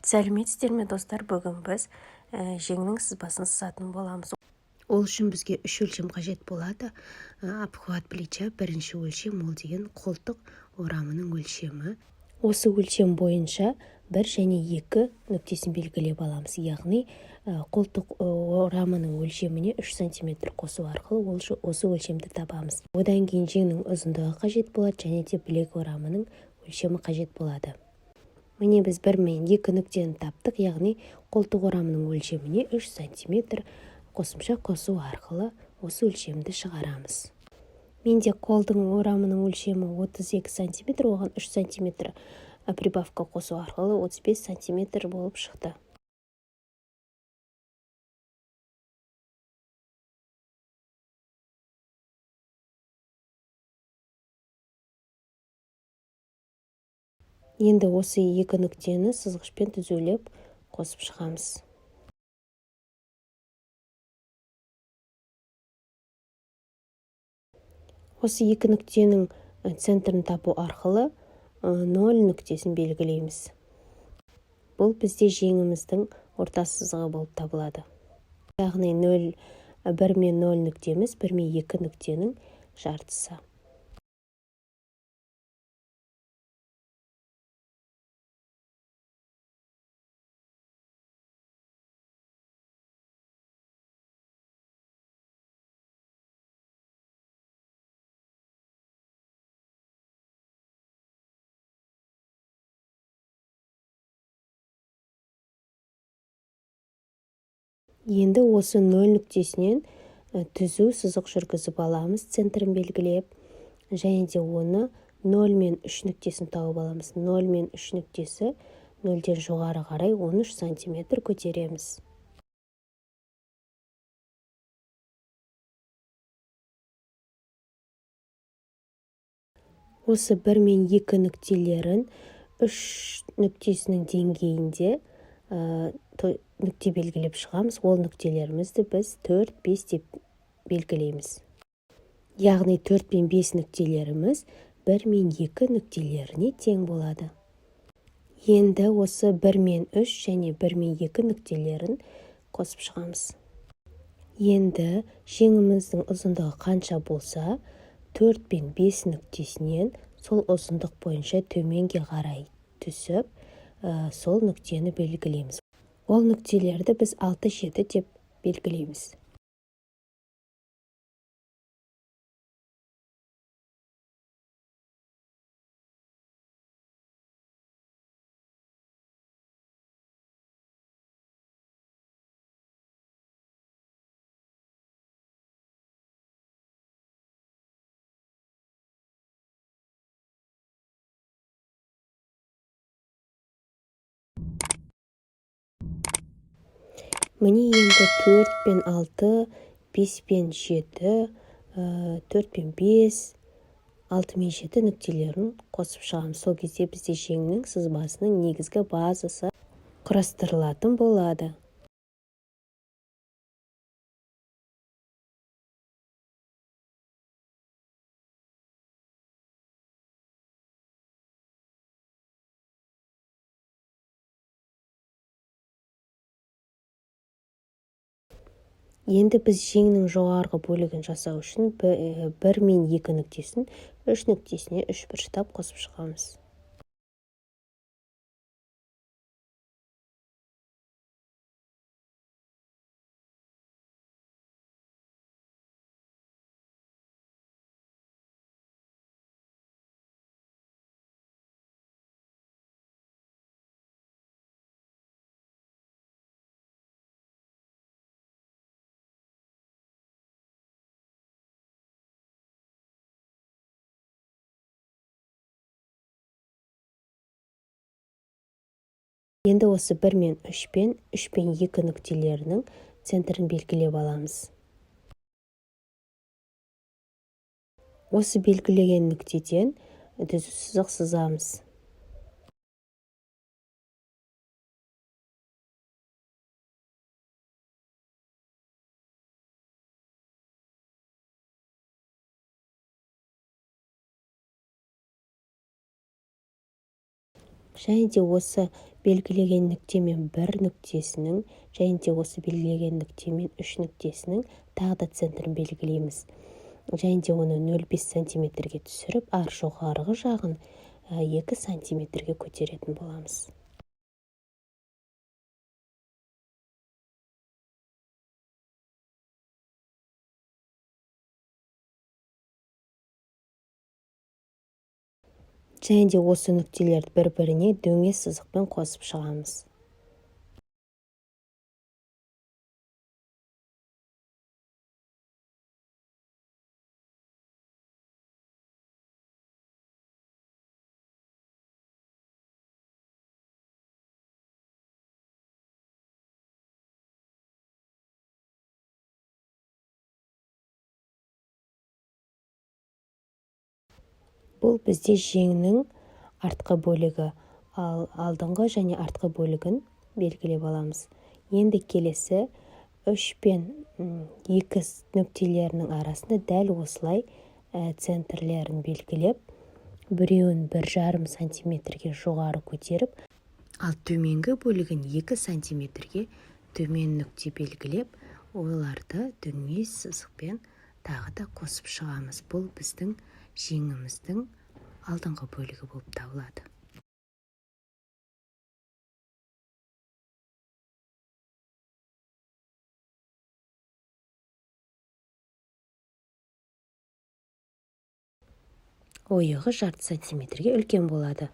Сәлеметсіздер ме, достар! Бүгін біз жеңнің сызбасын сызатын боламыз. Ол үшін бізге үш өлшем қажет болады. Обхват плеча бірінші өлшем, ол деген қолтық орамының өлшемі. Осы өлшем бойынша бір және екі нүктесін белгілеп аламыз, яғни қолтық орамының өлшеміне 3 сантиметр қосу арқылы осы өлшемді табамыз. Одан кейін жеңнің ұзындығы қажет болады және де білек орамының өлшемі қажет болады. Міне, біз бір мен екі нүктені таптық, яғни қолтық орамының өлшеміне 3 сантиметр қосымша қосу арқылы осы өлшемді шығарамыз. Менде қолдың орамының өлшемі 32 сантиметр, оған 3 сантиметр прибавка қосу арқылы 35 сантиметр болып шықты. Енді осы екі нүктені сызғышпен түзулеп қосып шығамыз. Осы екі нүктенің центрін табу арқылы 0 нүктесін белгілейміз. Бұл бізде жеңіміздің орта сызығы болып табылады, яғни 0, 1 мен 0 нүктеміз 1 мен 2 нүктенің жартысы. Енді осы 0 нүктесінен түзу сызық жүргізіп аламыз, центрін белгілеп, және де оны 0 мен 3 нүктесін тауып аламыз. 0 мен 3 нүктесі 0-ден жоғары қарай 13 сантиметр көтереміз. Осы 1 мен 2 нүктелерін 3 нүктесінің деңгейінде нүкте белгілеп шығамыз. Ол нүктелерімізді біз 4, 5 деп белгілейміз. Яғни 4 пен 5 нүктелеріміз 1 мен 2 нүктелеріне тең болады. Енді осы 1 мен 3 және 1 мен 2 нүктелерін қосып шығамыз. Енді жеңіміздің ұзындығы қанша болса, 4 пен 5 нүктесінен сол ұзындық бойынша төменге қарай түсіп, сол нүктені белгілейміз. Ол нүктелерді біз 6-7 деп белгілейміз. Міне, енді 4 пен 6, 5 пен 7, 4 пен 5, 6 мен 7 нүктелерін қосып шығамыз. Сол кезде бізде жеңнің сызбасының негізгі базасы құрастырылатын болады. Енді біз жеңнің жоғарғы бөлігін жасау үшін 1 мен 2 нүктесін 3 нүктесіне үш бұрыштап қосып шығамыз. Енді осы 1 мен 3 пен 3 пен 2 нүктелерінің центрін белгілеп аламыз. Осы белгілеген нүктеден түзу сызық сызамыз. Және де осы Белгілеген нүктемен бір нүктесінің және де осы белгілеген нүктемен үш нүктесінің тағы да центрін белгілейміз және де оны 0,5 сантиметрге түсіріп, ар жоғарғы жағын 2 сантиметрге көтеретін боламыз. Және де осы нүктелерді бір-біріне дөңес сызықпен қосып шығамыз. Бұл бізде жеңнің артқы бөлігі, ал алдыңғы және артқы бөлігін белгілеп аламыз. Енді келесі 3 пен 2 нүктелерінің арасында дәл осылай центрлерін белгілеп, біреуін 1,5 сантиметрге жоғары көтеріп, ал төменгі бөлігін 2 сантиметрге төмен нүкте белгілеп, оларды дөңес сызықпен тағы да қосып шығамыз. Бұл біздің жеңіміздің алдыңғы бөлігі болып табылады. Ойығы 0,5 сантиметрге үлкен болады.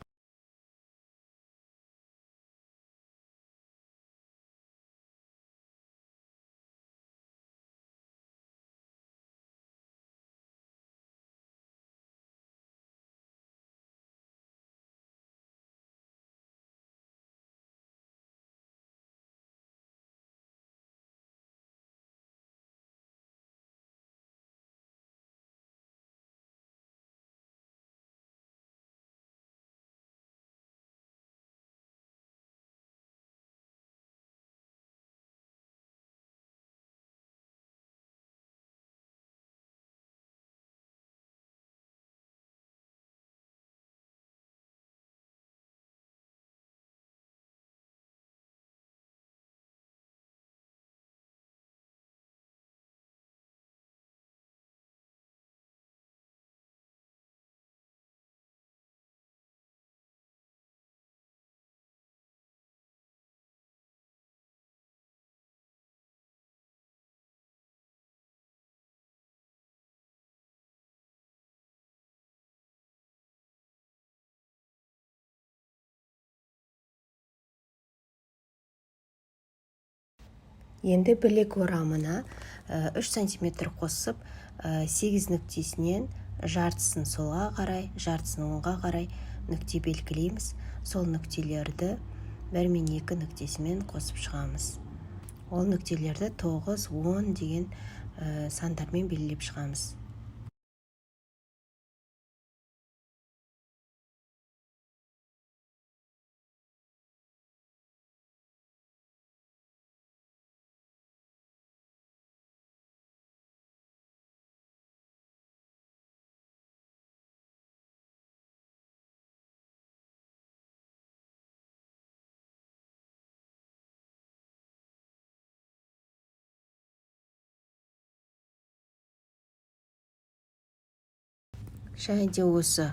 Енді білек орамына 3 сантиметр қосып, 8 нүктесінен жартысын солға қарай, жартысын оңға қарай нүкте белгілейміз. Сол нүктелерді 1 мен 2 нүктесімен қосып шығамыз. Ол нүктелерді 9, 10 деген сандармен белгілеп шығамыз. Және де осы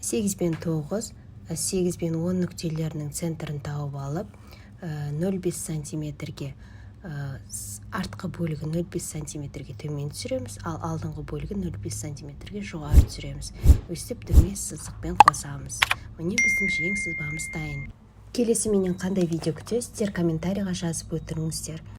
8 бен 9, 8 бен 10 нүктелерінің центрін тауып алып, 0,5 сантиметрге артқы бөлігі 0,5 сантиметрге төмен түсіреміз, ал алдыңғы бөлігі 0,5 сантиметрге жоғары түсіреміз. Өстіп дөңес сызықпен қосамыз. Міне, біздің жең сызбамыз дайын. Келесі менен қандай видео күтесіздер, комментарийға жазып өтіріңіздер.